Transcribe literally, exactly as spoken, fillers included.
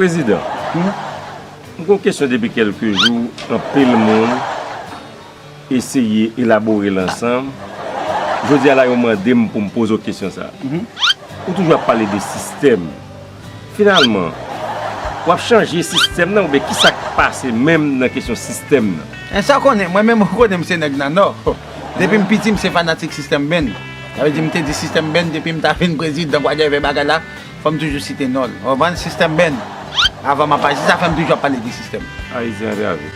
Prezidan, m gen yon kesyon depi kèlke jou, anpil moun eseye elabore l ansanm. Jodi a la, yo mande m pou m poze w kesyon sa a. Ou toujou ap pale de sistèm. Finalman, w ap chanje sistèm nan oubyen kisa k pase menm nan kesyon sistèm nan? E sa w konnen, mwen menm ou konnen m se nèg nan Nò. Depi m piti, m se fanatik Sistèm Band. Sa vle di m te di Sistèm Band depi m ta vin prezidan, whatever bagay la, fò m toujou site non l. Ou konprann? Sistèm Band. Avan m ap aji, sa fè m toujou ap pale de sistèm. Ayisyen antrave.